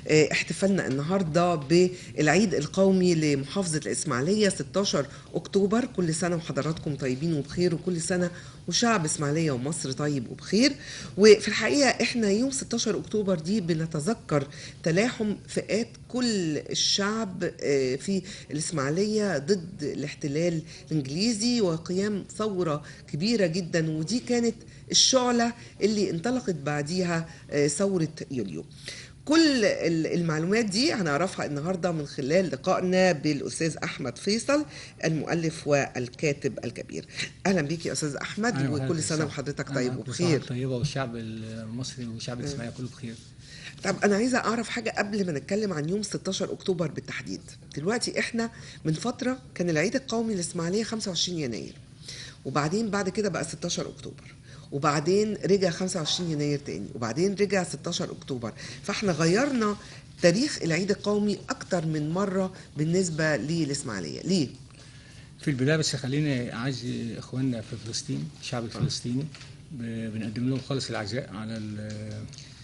احتفالنا النهاردة بالعيد القومي لمحافظة الإسماعيلية 16 أكتوبر. كل سنة وحضراتكم طيبين وبخير، وكل سنة وشعب إسماعيلية ومصر طيب وبخير. وفي الحقيقة احنا يوم 16 أكتوبر دي بنتذكر تلاحم فئات كل الشعب في الإسماعيلية ضد الاحتلال الإنجليزي وقيام ثورة كبيرة جدا، ودي كانت الشعلة اللي انطلقت بعديها ثورة يوليو. كل المعلومات دي هنعرفها النهاردة من خلال لقائنا بالأستاذ أحمد فيصل المؤلف والكاتب الكبير. أهلا بيك يا أستاذ أحمد. أهلا وكل وسهلا. سنة وحضرتك طيب كل سنة وبخير. طيبة، والشعب المصري والشعب الإسماعيلي كله بخير. طب أنا عايزة أعرف حاجة قبل ما نتكلم عن يوم 16 أكتوبر بالتحديد. دلوقتي إحنا من فترة كان العيد القومي للإسماعيلية 25 يناير، وبعدين بعد كده بقى 16 أكتوبر، وبعدين رجع 25 يناير تاني، وبعدين رجع 16 أكتوبر. فاحنا غيرنا تاريخ العيد القومي أكتر من مرة بالنسبة للإسماعيلية. ليه؟ في البداية بس خليني أعزي إخواننا في فلسطين، الشعب الفلسطيني، بنقدم لهم خالص العزاء على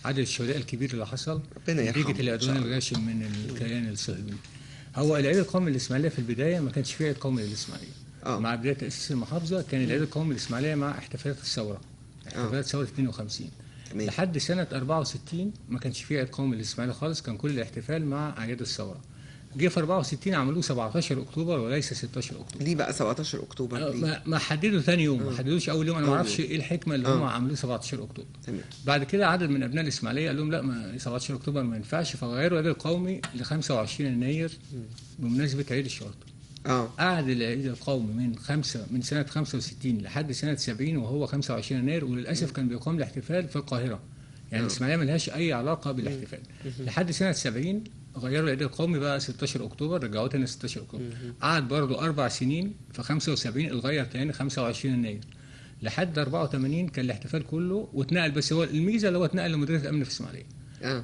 عدد الشهداء الكبير اللي حصل ربنا يرحمه نتيجة العدوان الغاشم من الكيان الصهيوني. هو العيد القومي للإسماعيلية في البداية ما كانش فيه عيد قومي للإسماعيلية. مع بداية تأسيس المحافظة كان العيد القومي للإسماعيلية مع احتفالات الثورة، احتفالات ثورة 52. تمام. لحد سنة 64 ما كانش فيه عيد قومي للإسماعيلية خالص، كان كل الاحتفال مع أعياد الثورة. جه في 64 عملوه 17 أكتوبر وليس 16 أكتوبر. ليه بقى 17 أكتوبر؟ ليه؟ ما حددوا ثاني يوم، ما حددوش أول يوم. أنا ما أعرفش إيه الحكمة اللي هم عملوه 17 أكتوبر. تمام. بعد كده عدد من أبناء الإسماعيلية قال لهم لا، ما 17 أكتوبر ما ينفعش، فغيروا العيد القومي ل 25 يناير بمناسبة عيد الشرطة. قعد العيد القومي من سنة 65 لحد سنة 70 وهو 25 يناير، وللأسف كان بيقام الاحتفال في القاهرة. يعني الإسماعيلية ملهاش أي علاقة بالاحتفال. لحد سنة 70 غيروا العيد القومي بقى 16 أكتوبر، رجعوه تاني 16 أكتوبر. قعد برضه 4 سنين، في 75 اتغير تاني 25 يناير. لحد 84 كان الاحتفال كله واتنقل، بس هو الميزة اللي هو اتنقل لمديرية الأمن في الإسماعيلية.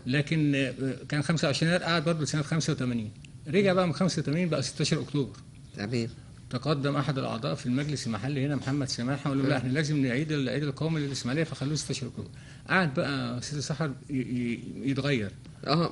لكن كان 25 يناير، قعد برضه سنة 85، رجع بقى من 85 بقى 16 أكتوبر. تمام. تقدم احد الاعضاء في المجلس المحلي هنا محمد سماحة وقال له لا، احنا لازم نعيد العيد القومي للاسماعيليه، فخلوه 16 اكتوبر. قعد بقى استاذ سحر يتغير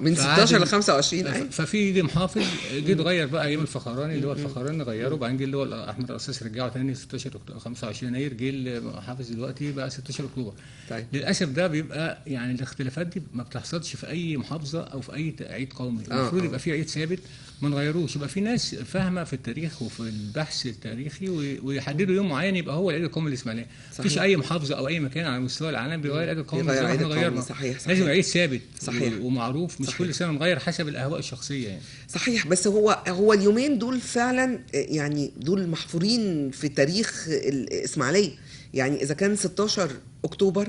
من 16 ل 25. ففي جه محافظ جه اتغير بقى ايام الفخراني، اللي هو الفخراني غيره، وبعدين جه اللي هو احمد القصاص رجعه تاني 16 اكتوبر 25 يناير، جه المحافظ دلوقتي بقى 16 اكتوبر. طيب. للاسف ده بيبقى يعني الاختلافات دي ما بتحصلش في اي محافظة او في اي عيد قومي. المفروض يبقى في عيد ثابت ما نغيروش، يبقى في ناس فاهمه في التاريخ وفي البحث التاريخي ويحددوا يوم معين يبقى هو العيد القومي للاسماعيليه. مفيش اي محافظة او اي مكان على مستوى العالم بيغير العيد القومي زي ما احنا غيرنا. صحيح. لازم عيد ثابت. صحيح. ومعروف، مش صحيح. كل سنة نغير حسب الاهواء الشخصية يعني. صحيح، بس هو اليومين دول فعلا يعني دول محفورين في تاريخ الاسماعيلية. يعني اذا كان 16 اكتوبر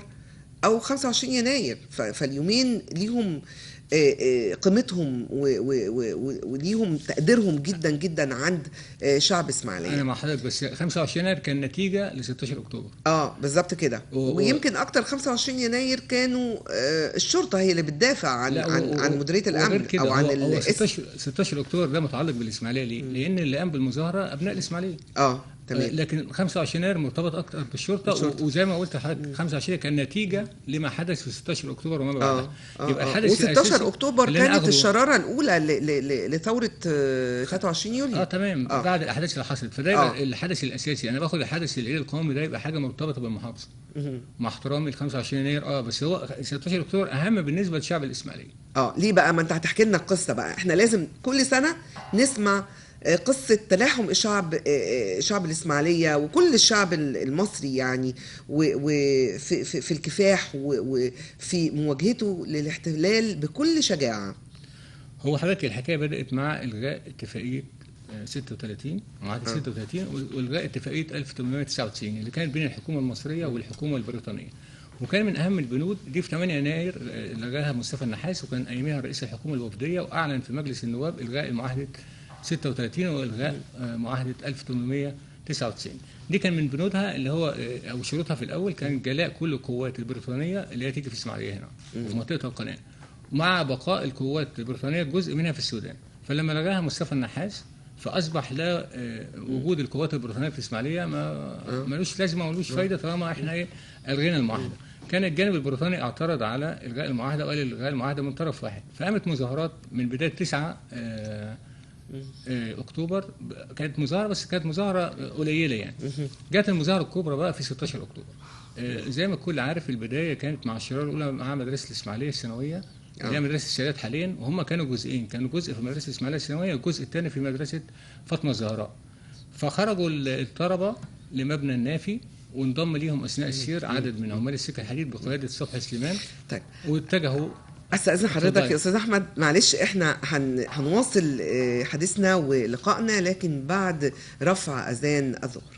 او 25 يناير، فاليومين ليهم قيمتهم وليهم تقديرهم جدا جدا عند شعب اسماعيليه. انا مع حضرتك، بس 25 يناير كان نتيجة ل 16 اكتوبر. بالظبط كده. ويمكن اكتر 25 يناير كانوا الشرطة هي اللي بتدافع عن عن مديرية الامن او عن هو 16 اكتوبر ده متعلق بالاسماعيلية ليه؟ لان اللي قام بالمظاهره ابناء الاسماعيلية. تمام. لكن 25 يناير مرتبط اكتر بالشرطة، وزي ما قلت لحضرتك 25 كان نتيجة لما حدث في 16 اكتوبر وما بعدها. يبقى الحدث و16 اكتوبر كانت الشرارة الاولى لثوره 23 يوليو. تمام. بعد الاحداث اللي حصلت، فده يبقى الحدث الاساسي. انا باخد الحدث العيد القومي ده يبقى حاجة مرتبطة بالمحافظة. مع احترامي ل 25 يناير، بس هو 16 اكتوبر اهم بالنسبة للشعب الاسماعيلي. ليه بقى؟ ما انت هتحكي لنا القصة بقى. احنا لازم كل سنة نسمع قصة تلاحم شعب الإسماعيلية وكل الشعب المصري يعني، وفي في الكفاح وفي مواجهته للاحتلال بكل شجاعة. هو حضرتك الحكاية بدأت مع إلغاء اتفاقية 36، معاهدة 36، وإلغاء اتفاقية 1899 اللي كانت بين الحكومة المصرية والحكومة البريطانية. وكان من أهم البنود دي في 8 يناير لغاها مصطفى النحاس، وكان أيامها رئيس الحكومة الوفدية، وأعلن في مجلس النواب إلغاء المعاهدة 36 والغاء معاهدة 1899. دي كان من بنودها اللي هو او شروطها في الاول كان جلاء كل القوات البريطانية اللي هي تيجي في الاسماعيلية هنا وفي منطقة القناة، مع بقاء القوات البريطانية جزء منها في السودان. فلما لغاها مصطفى النحاس فاصبح لا وجود القوات البريطانية في الاسماعيلية ما ملوش لازمه وملوش فايده طالما احنا ايه الغينا المعاهدة. كان الجانب البريطاني اعترض على الغاء المعاهدة وقال الغاء المعاهدة من طرف واحد، فقامت مظاهرات من بداية 9 اكتوبر. كانت مظاهره، بس كانت مظاهره قليله يعني. جت المظاهرة الكبرى بقى في 16 اكتوبر. زي ما الكل عارف، البداية كانت مع الشرارة الاولى مع مدرسه الاسماعيلية الثانوية اللي هي مدرسه السادات حاليا، وهم كانوا جزئين، كانوا جزء في مدرسه الاسماعيلية الثانوية والجزء الثاني في مدرسه فاطمة الزهراء. فخرجوا الطلبة لمبنى النافي، وانضم ليهم اثناء السير عدد من عمال السكة الحديد بقيادة صبحي سليمان. طيب، واتجهوا. استاذن حضرتك يا استاذ احمد، معلش احنا هنواصل حديثنا ولقائنا لكن بعد رفع اذان الظهر.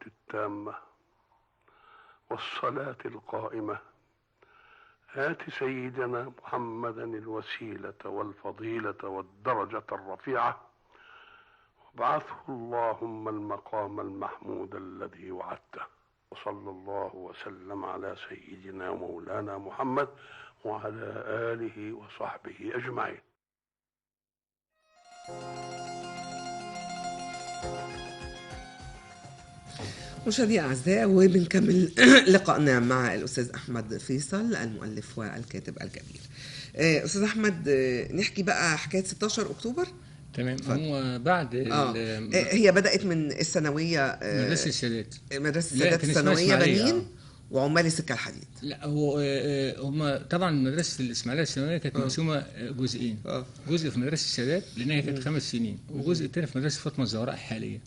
التامة والصلاة القائمة، آت سيدنا محمدا الوسيلة والفضيلة والدرجة الرفيعة، وابعثه اللهم المقام المحمود الذي وعدته، وصلى الله وسلم على سيدنا ومولانا محمد وعلى آله وصحبه أجمعين. مشاهدينا الأعزاء، وبنكمل لقائنا مع الأستاذ أحمد فيصل المؤلف والكاتب الكبير. أستاذ أحمد، نحكي بقى حكاية 16 أكتوبر. تمام. هو بعد هي بدأت من الثانوية، مدرسة السادات، مدرسة السادات الثانوية بنين، وعمال السكة الحديد. لا هو هم طبعا مدرسه الاسماعيلية الثانوية كانت مقسومة جزئين. جزء في مدرسه السادات لان هي كانت 5 سنين، وجزء الثاني في مدرسه فاطمة الزهراء حاليا.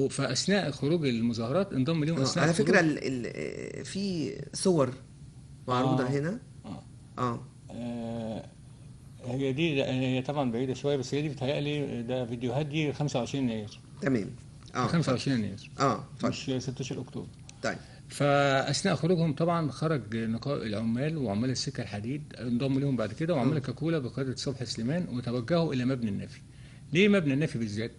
فاثناء خروج المظاهرات انضم ليهم اثناء على فكرة في صور معروضة هنا. هي دي هي طبعا بعيدة شوية، بس هي دي بتهيألي ده فيديوهات دي 25 يناير. تمام. 25 يناير مش 16 اكتوبر. طيب فاثناء خروجهم طبعا خرج نقاء العمال وعمال السكة الحديد انضموا لهم بعد كده، وعمال الكاكولا بقيادة صبحي سليمان، وتوجهوا الى مبنى النافي. ليه مبنى النافي بالذات؟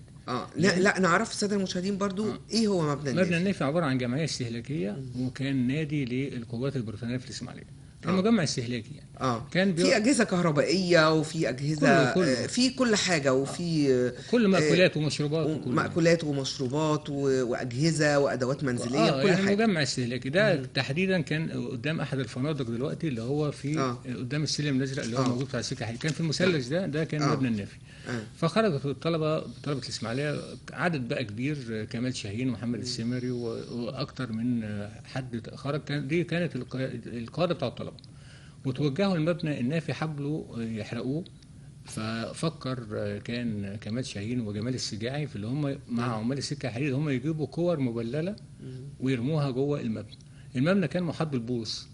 لا نعرف السادة المشاهدين برضو ايه هو مبنى النافي. مبنى النافي عبارة عن جمعية استهلاكية، وكان نادي للقوات البريطانية في الاسماعيلية. كان مجمع استهلاكي يعني. كان في اجهزة كهربائية وفي اجهزة كله. في كل حاجة، وفي كل مأكولات ومشروبات، وكل مأكولات ومشروبات واجهزة وادوات منزلية، كل يعني حاجة. مجمع استهلاكي ده تحديدا كان قدام احد الفنادق دلوقتي، اللي هو في قدام السلم الازرق اللي هو موجود بتاع السكة الحديد، كان في المثلث ده كان مبنى النافي. فخرجت الطلبة، طلبه الاسماعيلية عدد بقى كبير، كمال شاهين ومحمد السمري واكتر من حد خرج. دي كانت القادة بتاع الطلبة، وتوجهوا المبنى النافي، حبلوا يحرقوه. ففكر كان كمال شاهين وجمال السجاعي في اللي هم مع عمال السكة الحديد هم يجيبوا كور مبلله ويرموها جوه المبنى. المبنى كان محاط بالبوص،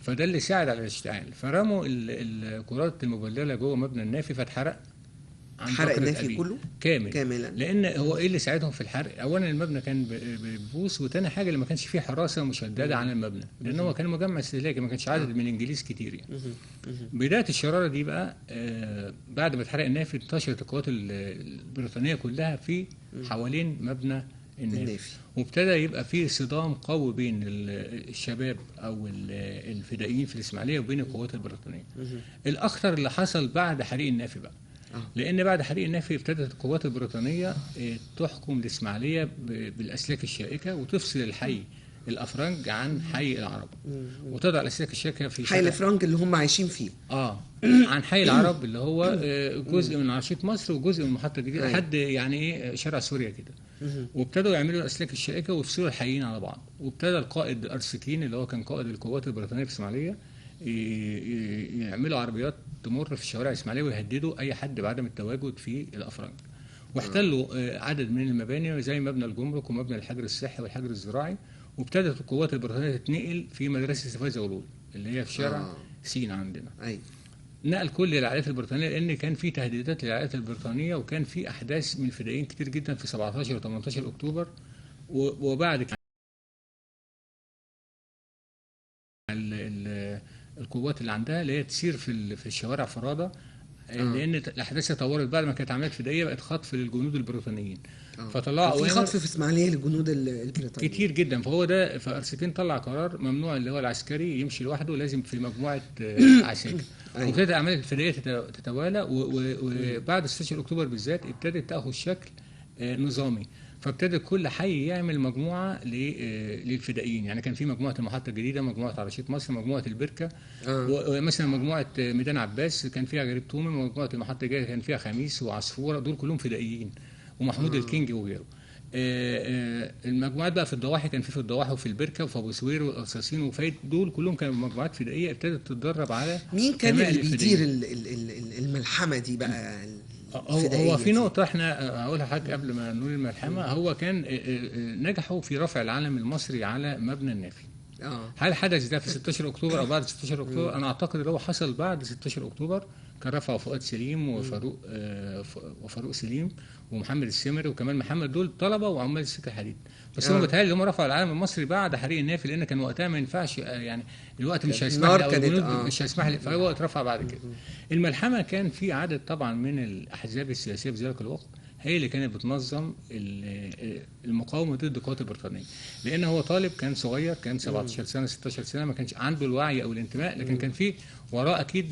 فده اللي ساعد على الاشتعال. فرموا الكرات المبلله جوه مبنى النافي فاتحرق. حرق النافي كله كاملا. لان هو ايه اللي ساعدهم في الحرق؟ اولا المبنى كان ببوص، وتاني حاجة اللي ما كانش فيه حراسة مشددة على المبنى، لان هو كان مجمع استهلاكي، ما كانش عدد من الانجليز كتير يعني. بداية الشرارة دي بقى بعد ما اتحرق النافي انتشرت القوات البريطانية كلها في حوالين مبنى النافي، وابتدى يبقى فيه صدام قوي بين الشباب او الفدائيين في الاسماعيلية وبين القوات البريطانية. الاخطر اللي حصل بعد حريق النافي بقى، لأن بعد حريق النافي ابتدت القوات البريطانية تحكم الإسماعيلية بالأسلاك الشائكة، وتفصل الحي الأفرنج عن حي العرب، وتضع الأسلاك الشائكة في حي الأفرنج اللي هم عايشين فيه عن حي العرب اللي هو جزء من عرشية مصر وجزء من المحطة الجديدة لحد يعني إيه شارع سوريا كده. وابتدوا يعملوا الأسلاك الشائكة ويفصلوا الحيين على بعض. وابتدى القائد أرسكين اللي هو كان قائد القوات البريطانية في الإسماعيلية يعملوا عربيات تمر في الشوارع الإسماعيلية ويهددوا أي حد بعدم التواجد في الأفرنج. واحتلوا عدد من المباني زي مبنى الجمرك ومبنى الحجر الصحي والحجر الزراعي. وابتدت القوات البريطانية تتنقل في مدرسة سفاي زغلول اللي هي في شارع سينا عندنا. نقل كل العائلات البريطانية، لأن كان في تهديدات للعائلات البريطانية، وكان في أحداث من الفدائيين كتير جدا في 17 و 18 أكتوبر. وبعد القوات اللي عندها اللي هي تسير في الشوارع فرادة، لان الاحداث تطورت بعد ما كانت عمليات فدائيه بقت خطف للجنود البريطانيين. فطلعوا في خطف في اسماعيليه للجنود البريطانيين كتير جدا. فهو ده، فارسكين طلع قرار ممنوع اللي هو العسكري يمشي لوحده، لازم في مجموعة عساكر. وابتدت الاعمال الفدائيه تتوالى، وبعد 16 اكتوبر بالذات ابتدت تاخذ شكل نظامي. فابتدى كل حي يعمل مجموعة للفدائيين، يعني كان في مجموعة المحطة الجديدة، مجموعة عرشيه مصر، مجموعة البركة، ومثلا مجموعة ميدان عباس كان فيها غريب تومي، مجموعة المحطة الجديدة كان فيها خميس وعصفوره، دول كلهم فدائيين، ومحمود الكينج وغيره. المجموعات بقى في الضواحي كان في الضواحي وفي البركة وفي ابو سوير والقصاصين وفايد، دول كلهم كانوا مجموعات فدائيه ابتدت تتدرب على. مين كان اللي بيدير الملحمة دي بقى؟ هو في نقطة احنا هقولها حاجة قبل ما نقول الملحمة. هو كان نجحوا في رفع العلم المصري على مبنى النافي. هل حدث ده في 16 أكتوبر أو بعد 16 أكتوبر؟ أنا أعتقد اللي هو حصل بعد 16 أكتوبر. كان رفعوا فؤاد سليم وفاروق سليم ومحمد السمري وكمال محمد، دول طلبة وعمال السكة الحديد. بس هم بيتهيألي هم رفعوا العلم المصري بعد حريق النافي، لأن كان وقتها ما ينفعش، يعني الوقت مش هيسمح لي، أو الجنود مش هيسمح لي، فهو اترفع بعد كده. الملحمة كان في عدد طبعا من الأحزاب السياسية في ذلك الوقت هي اللي كانت بتنظم المقاومة ضد القوات البريطانية، لان هو طالب كان صغير، كان 17 سنة 16 سنة، ما كانش عنده الوعي او الانتماء، لكن كان في وراه اكيد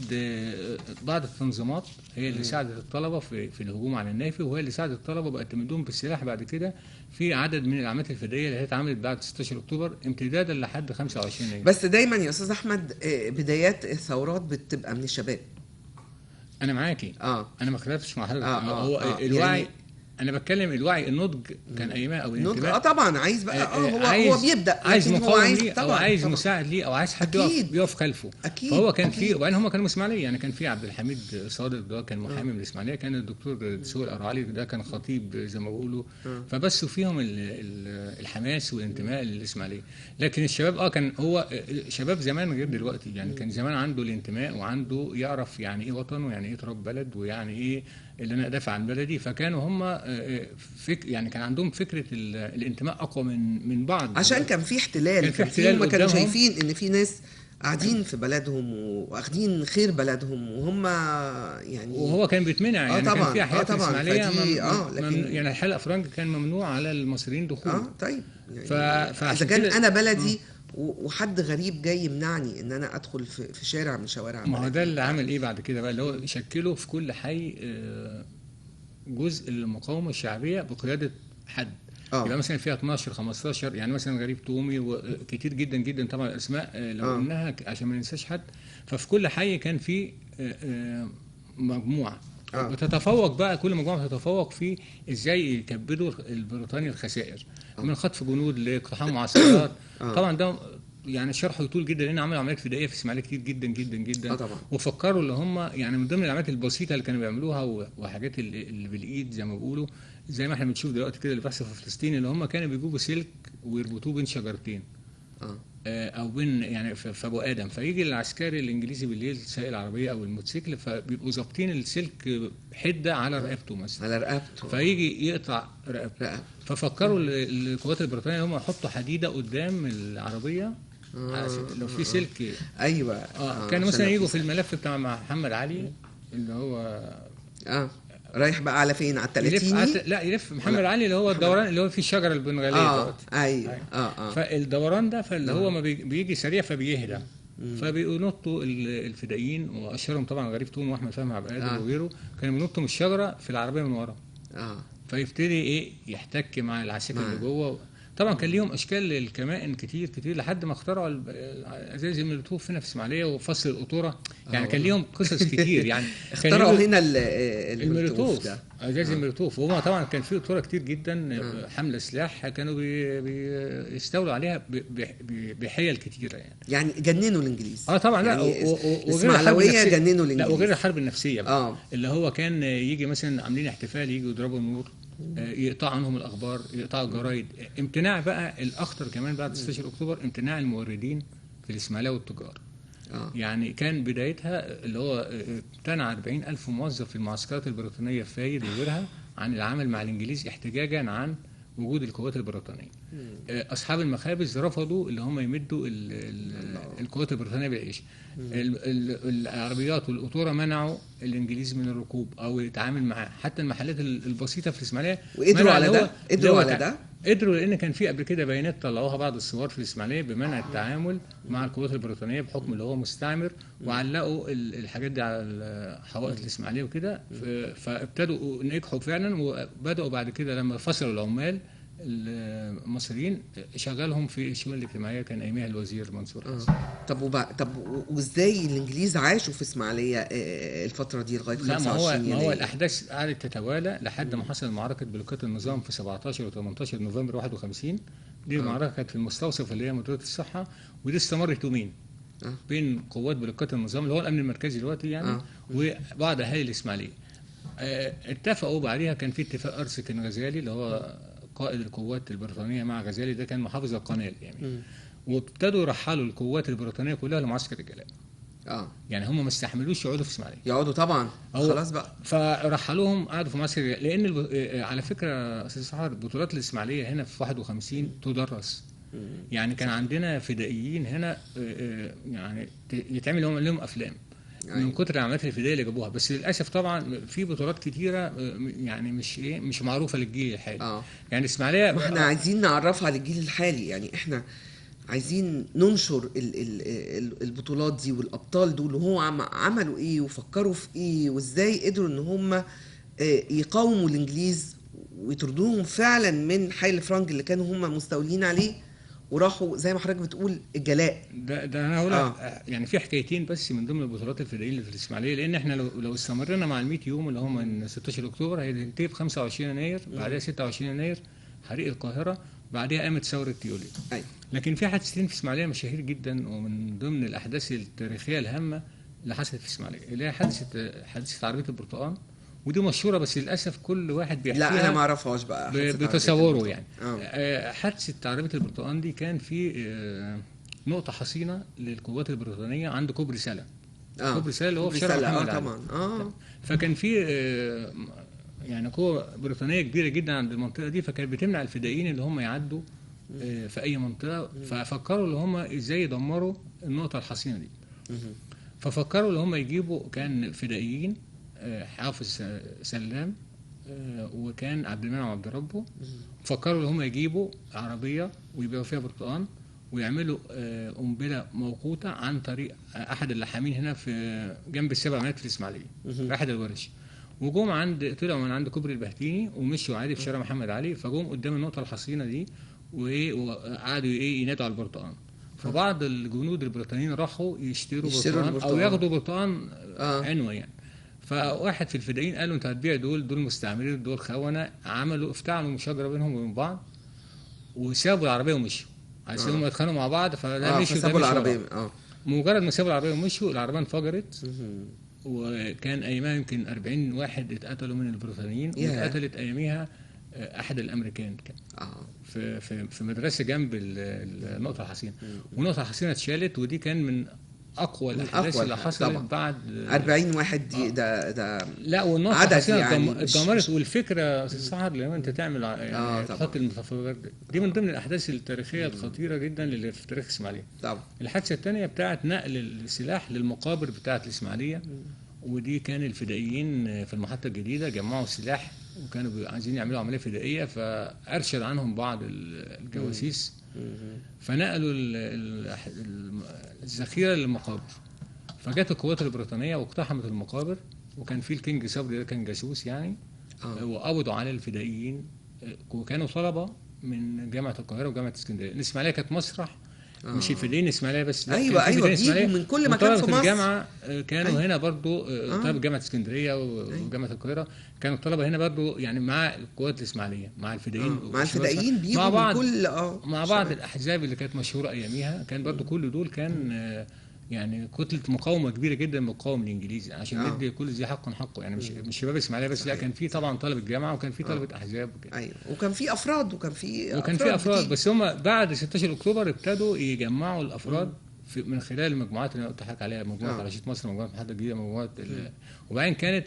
بعض التنظيمات هي اللي ساعدت الطلبة في الهجوم على النافي، وهي اللي ساعدت الطلبة بقت تمدهم بالسلاح بعد كده في عدد من العمليات الفدائيه اللي هي اتعملت بعد 16 اكتوبر امتدادا لحد 25 يناير. بس دايما يا استاذ احمد بدايات الثورات بتبقى من الشباب. انا معاكي، انا ما اختلفتش مع حضرتك. هو الوعي يعني انا بتكلم الوعي، النضج كان ايامها او الانتماء. طبعا عايز بقى هو بيبدا عايز مقاوم ليه او عايز مساعد ليه او عايز حد يقف خلفه. أكيد. فهو كان في، وبعدين هم كانوا اسماعيليه يعني، كان في عبد الحميد صادق ده كان محامي من الاسماعيلية، كان الدكتور دسوق القرعلي ده كان خطيب زي ما بيقولوا، فبسوا فيهم الحماس والانتماء للاسماعيليه. لكن الشباب كان هو شباب زمان غير دلوقتي يعني، كان زمان عنده الانتماء وعنده يعرف يعني ايه وطن ويعني ايه تراب بلد ويعني ايه اللي انا ادافع عن بلدي. فكانوا هم يعني كان عندهم فكرة الانتماء اقوى من بعض، عشان كان في احتلال، كان في هم كانوا شايفين ان في ناس قاعدين في بلدهم واخدين خير بلدهم، وهم يعني وهو كان بيتمنع يعني. طبعًا كان في احياء في الاسماعيلية يعني الحلقة فرنج كان ممنوع على المصريين دخول. طيب يعني اذا كان انا بلدي وحد غريب جاي يمنعني ان انا ادخل في شارع من شوارع. ما هو ده اللي عمل ايه بعد كده بقى، اللي هو شكله في كل حي جزء للمقاومة الشعبية بقيادة حد. يبقى مثلا فيها 12 15 يعني، مثلا غريب تومي وكتير جدا جدا طبعا الاسماء لو قلناها عشان ما ننساش حد. ففي كل حي كان في مجموعة بتتفوق بقى، كل مجموعة بتتفوق في ازاي يكبدوا البريطاني الخسائر من خطف جنود لاقتحام معسكرات. طبعا ده يعني شرحه يطول جدا، لان عملوا عمليات فدائيه في الاسماعيلية كتير جدا جدا جدا. طبعا. وفكروا اللي هم يعني من ضمن العمليات البسيطة اللي كانوا بيعملوها وحاجات اللي بالايد زي ما بيقولوا، زي ما احنا بنشوف دلوقتي كده اللي بيحصل في فلسطين، اللي هم كانوا بيجيبوا سلك ويربطوه بين شجرتين او بين يعني في ابو ادم، فيجي العسكري الانجليزي بالليل سايق العربية او الموتوسيكل، فبيبقوا ظابطين السلك حده على رقبته مثلا، على رقبته، فيجي يقطع رقبته. ففكروا القوات البريطانية هم يحطوا حديده قدام العربية لو في سلك. ايوه. كانوا مثلا يجوا في الملف بتاع محمد علي اللي هو رايح بقى على فين، على التلاتيني؟ لا يلف محمد علي اللي هو الدوران اللي هو فيه الشجرة البنغاليه دوت. ايوه. فالدوران ده فاللي هو ما بيجي سريع فبيهدى، فبينطوا الفدائيين واشهرهم طبعا غريب توم واحمد فهمي عبد القادر وغيره، كانوا بينطوا من الشجرة في العربية من ورا. فيبتدي ايه يحتك مع العساكر اللي جوه. طبعا كان ليهم اشكال للكمائن كتير كتير لحد ما اخترعوا ازاز المولوتوف هنا في اسماعيليه وفصل القطوره يعني. كان ليهم قصص كتير يعني. اخترعوا هنا المولوتوف ده، ازاز المولوتوف. وهم طبعا كان في قطوره كتير جدا حمل سلاح كانوا بيستولوا عليها بحيل كتيرة يعني. يعني جننوا الانجليز. طبعا. لا يعني الاسماعيلاويه جننوا الانجليز. لا وغير الحرب النفسية بقى. اللي هو كان يجي مثلا عاملين احتفال يجوا يضربوا النور، يقطعوا عنهم الاخبار، يقطعوا الجرايد. امتناع بقى الاخطر كمان بعد 16 اكتوبر، امتناع الموردين في الاسماعيلية والتجار. يعني كان بدايتها اللي هو امتنع 40,000 موظف في المعسكرات البريطانية في فايد وغيرها عن العمل مع الانجليز احتجاجا عن وجود القوات البريطانية. اصحاب المخابز رفضوا اللي هم يمدوا القوات البريطانية بالعيش. العربيات والقطوره منعوا الانجليز من الركوب او يتعامل معاه، حتى المحلات البسيطة في الاسماعيلية. وقدروا على ده، قدروا على ده، قدروا، لان كان في قبل كده بيانات طلعوها بعض الثوار في الاسماعيلية بمنع التعامل مع القوات البريطانية بحكم اللي هو مستعمر، وعلقوا الحاجات دي على حوائط الاسماعيلية وكده. فابتدوا نجحوا فعلا، وبداوا بعد كده لما فصلوا العمال المصريين شغلهم في الشؤون الاجتماعية، كان ايامها الوزير منصور حسن. طب وازاي الانجليز عاشوا في اسماعيليه الفترة دي لغاية 25 يناير؟ ما هو الاحداث قعدت تتوالى لحد ما حصل معركة بلوكات النظام في 17 و18 نوفمبر 51. دي معركة كانت في المستوصف اللي هي مديرية الصحة، ودي استمرت يومين بين قوات بلوكات النظام اللي هو الامن المركزي دلوقتي يعني وبعض اهالي الاسماعيلية. اتفقوا بعديها، كان في اتفاق ارسكن غزالي اللي هو قائد القوات البريطانية مع غزالي، ده كان محافظ القناة يعني. وابتدوا يرحلوا القوات البريطانية كلها لمعسكر الجلاء. يعني هم ما استحملوش يقعدوا في اسماعيليه، يقعدوا طبعا خلاص بقى، فرحلوهم قعدوا في معسكر الجلاء. لان على فكرة استاذ سحر، بطولات الاسماعيلية هنا في 51 تدرس. يعني كان عندنا فدائيين هنا يعني يتعمل لهم افلام من كتر العمليات الفدائيه اللي جابوها. بس للاسف طبعا في بطولات كتيرة يعني مش معروفة للجيل الحالي. يعني الاسماعيلية ما احنا عايزين نعرفها للجيل الحالي، يعني احنا عايزين ننشر البطولات دي والابطال دول، وهو عملوا ايه وفكروا في ايه وازاي قدروا ان هم يقاوموا الانجليز ويطردوهم فعلا من حي الفرنج اللي كانوا هم مستولين عليه، وراحوا زي ما حضرتك بتقول الجلاء. ده انا هقول يعني في حكايتين بس من ضمن البطولات الفدائيين اللي في الاسماعيلية، لان احنا لو استمرنا مع ال 100 يوم اللي هم من 16 اكتوبر هينتهي في 25 يناير، بعدها 26 يناير حريق القاهرة، بعدها قامت ثورة يوليو. أيوة. لكن في حادثتين في الاسماعيلية مشاهير جدا، ومن ضمن الاحداث التاريخية الهامة اللي حصلت في الاسماعيلية، اللي هي حادثه عربية البرتقال، ودي مشهورة بس للاسف كل واحد بيحكيها. لا انا ما اعرفهاش بقى بتصوره يعني. حادثه عربية البرتقال دي كان في نقطة حصينة للقوات البريطانية عند كوبري سلا. كوبري سلا اللي هو في شارع محمد علي. طبعا. فكان في يعني قوة بريطانية كبيرة جدا عند المنطقة دي، فكانت بتمنع الفدائيين اللي هم يعدوا في اي منطقة. ففكروا اللي هم ازاي يدمروا النقطة الحصينه دي. ففكروا اللي هم يجيبوا، كان فدائيين حافظ سلام وكان عبد المنعم عبد ربه، فكروا ان هم يجيبوا عربية ويبيعوا فيها برتقان ويعملوا قنبلة موقوته عن طريق احد اللحامين هنا في جنب السبع بنات في الاسماعيلية، في احد الورش. وجم عند، طلعوا من عند كوبري البهتيني ومشوا عادي في شارع محمد علي، فجم قدام النقطة الحصينه دي وقعدوا ينادوا على البرتقان. فبعض الجنود البريطانيين راحوا يشتروا برتقان او ياخدوا برتقان عنوة يعني. فواحد في الفدائيين قالوا انت هتبيع دول مستعمرين، دول خونه. عملوا افتعلوا مشاجره بينهم وبين بعض وسابوا العربية ومشوا. عايزين هم يتخانقوا مع بعض، فده مشوا سابوا العربية. مجرد ما سابوا العربية ومشوا، العربية انفجرت، وكان ايامها يمكن 40 واحد اتقتلوا من البريطانيين، واتقتلت اياميها احد الامريكان كان في في مدرسه جنب النقطة الحصينه. والنقطة الحصينه اتشالت، ودي كان من اقوى الاحداث اللي حصلت بعد 40 واحد. دي ده لا، والنقطة الحصينه يعني اتدمرت. والفكرة سحر لما انت تعمل يعني تحط المتفجرات دي من ضمن الاحداث التاريخية الخطيرة جدا اللي في تاريخ الاسماعيلية. طبعا. الحادثة الثانية بتاعه نقل السلاح للمقابر بتاعه الاسماعيلية، ودي كان الفدائيين في المحطة الجديدة جمعوا سلاح وكانوا عايزين يعملوا عملية فدائيه، فارشد عنهم بعض الجواسيس فنقلوا الذخيره للمقابر. فجت القوات البريطانية واقتحمت المقابر، وكان في الكينج صبري ده كان جاسوس يعني، وقبضوا على الفدائيين، وكانوا طلبه من جامعه القاهرة وجامعة اسكندرية. الاسماعيلية كانت مسرح، مش الفدائيين الاسماعيلية بس، ايوه بيجوا من كل مكان في مصر. الجامعة كانوا هنا برضو، طلبه جامعه اسكندرية وجامعة القاهرة كانوا الطلبة هنا برضو يعني مع القوات الاسماعيلية، مع الفدائيين، مع الفدائيين بيجوا من كل مع بعض الاحزاب اللي كانت مشهورة اياميها. كان برضو كل دول كان يعني كتلة مقاومة كبيرة جدا بتقاوم الانجليزي عشان ندي كل ذي حق حقه يعني. مش شباب اسماعيليه بس، لا كان في طبعا طلبه جامعه، وكان في طلبه احزاب وكده. ايوه، وكان في افراد، وكان في افراد، بس هم بعد 16 اكتوبر ابتدوا يجمعوا الافراد من خلال المجموعات اللي انا قلت لحضرتك عليها، مجموعة رشيد مصر، مجموعة المحطة الجديدة، مجموعة وبعدين كانت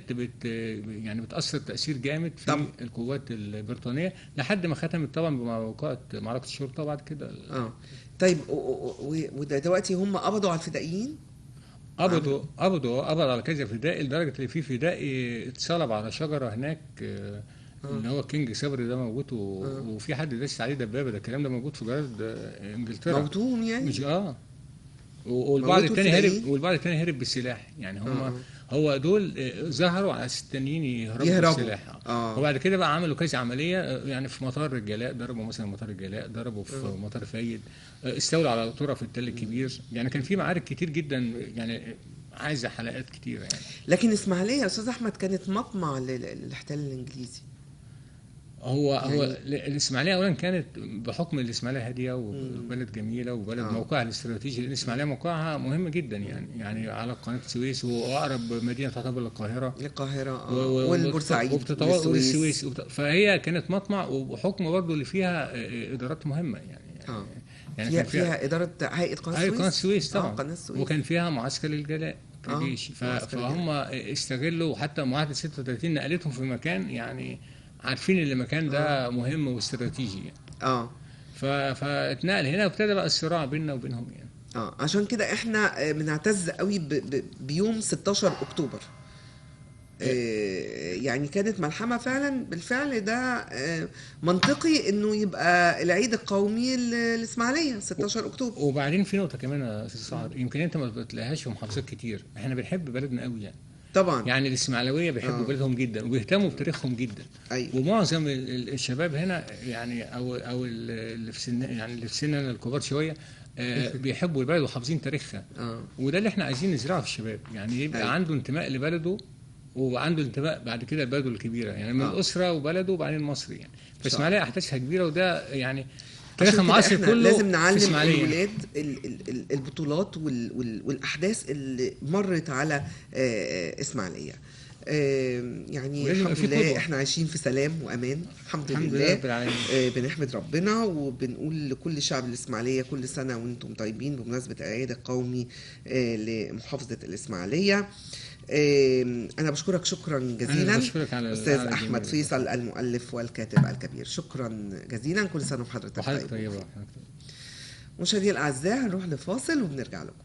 يعني بتاثر تاثير جامد في القوات البريطانية لحد ما ختمت طبعا بموقعة معركة الشرطة بعد كده. طيب، ودلوقتي هم قبضوا على الفدائيين؟ قبضوا على كذا فدائي، لدرجة ان في فدائي اتصلب على شجرة هناك، اللي هو كينج صبري ده موجود، وفي حد داس عليه دبابة. ده الكلام ده موجود في جرايد انجلترا. موتوهم يعني؟ مش والبعض الثاني هرب، والبعض الثاني هرب بالسلاح يعني. هم هو دول ظهروا على التانيين يهربوا بالسلاح. وبعد كده بقى عملوا كذا عملية يعني في مطار الجلاء، ضربوا مثلا مطار الجلاء، ضربوا في مطار فايد، استولوا على طرف في التل الكبير يعني. كان في معارك كتير جدا يعني، عايزه حلقات كتير يعني. لكن الاسماعيلية يا استاذ احمد كانت مطمع للاحتلال الانجليزي. هو الاسماعيلية اولا كانت بحكم الاسماعيلية هادية وبلد جميلة وبلد موقعها الاستراتيجي، لان الاسماعيلية موقعها مهم جدا يعني على قناة السويس، واقرب مدينة تعتبر للقاهره، والبورسعيد والسويس، فهي كانت مطمع، وبحكم برضه اللي فيها ادارات مهمة يعني. يعني فيها ادارة هيئة قناة السويس طبعا، قناة السويس، وكان فيها معسكر للجلاء كجيش. فهم استغلوا حتى معاهدة 36 نقلتهم في مكان يعني عارفين ان المكان ده مهم واستراتيجي يعني. فاتنقل هنا، وابتدى بقى الصراع بيننا وبينهم يعني. عشان كده احنا بنعتز قوي بيوم 16 اكتوبر. يعني كانت ملحمة فعلا، بالفعل ده منطقي انه يبقى العيد القومي للاسماعيلية 16 اكتوبر. وبعدين في نقطة كمان يا استاذ سعد، يمكن انت ما بتلاقيهاش في محافظات كتير، احنا بنحب بلدنا قوي يعني. طبعا. يعني الاسماعيلاويه بيحبوا بلدهم جدا وبيهتموا بتاريخهم جدا. أيوة. ومعظم الشباب هنا يعني او اللي في سن، يعني اللي في سننا الكبار شوية، بيحبوا البلد وحافظين تاريخها. وده اللي احنا عايزين نزرعه في الشباب، يعني يبقى أيوة. عنده انتماء لبلده وعنده انتماء بعد كده لبلده الكبيرة، يعني من الاسرة وبلده وبعدين مصر يعني. فاسماعيليه احداثها كبيرة، وده يعني تاريخ المعاصر كله. لازم نعلم الولاد البطولات والاحداث اللي مرت على اسماعيليه. يعني الحمد لله احنا عايشين في سلام وامان، الحمد لله. بنحمد ربنا وبنقول لكل شعب الاسماعيلية كل سنة وانتم طيبين بمناسبة العيد القومي لمحافظه الاسماعيلية. انا بشكرك شكرا جزيلا استاذ احمد فيصل المؤلف والكاتب الكبير، شكرا جزيلا، كل سنة وحضرتك طيب. مشاهدينا الاعزاء هنروح لفاصل وبنرجع لكم.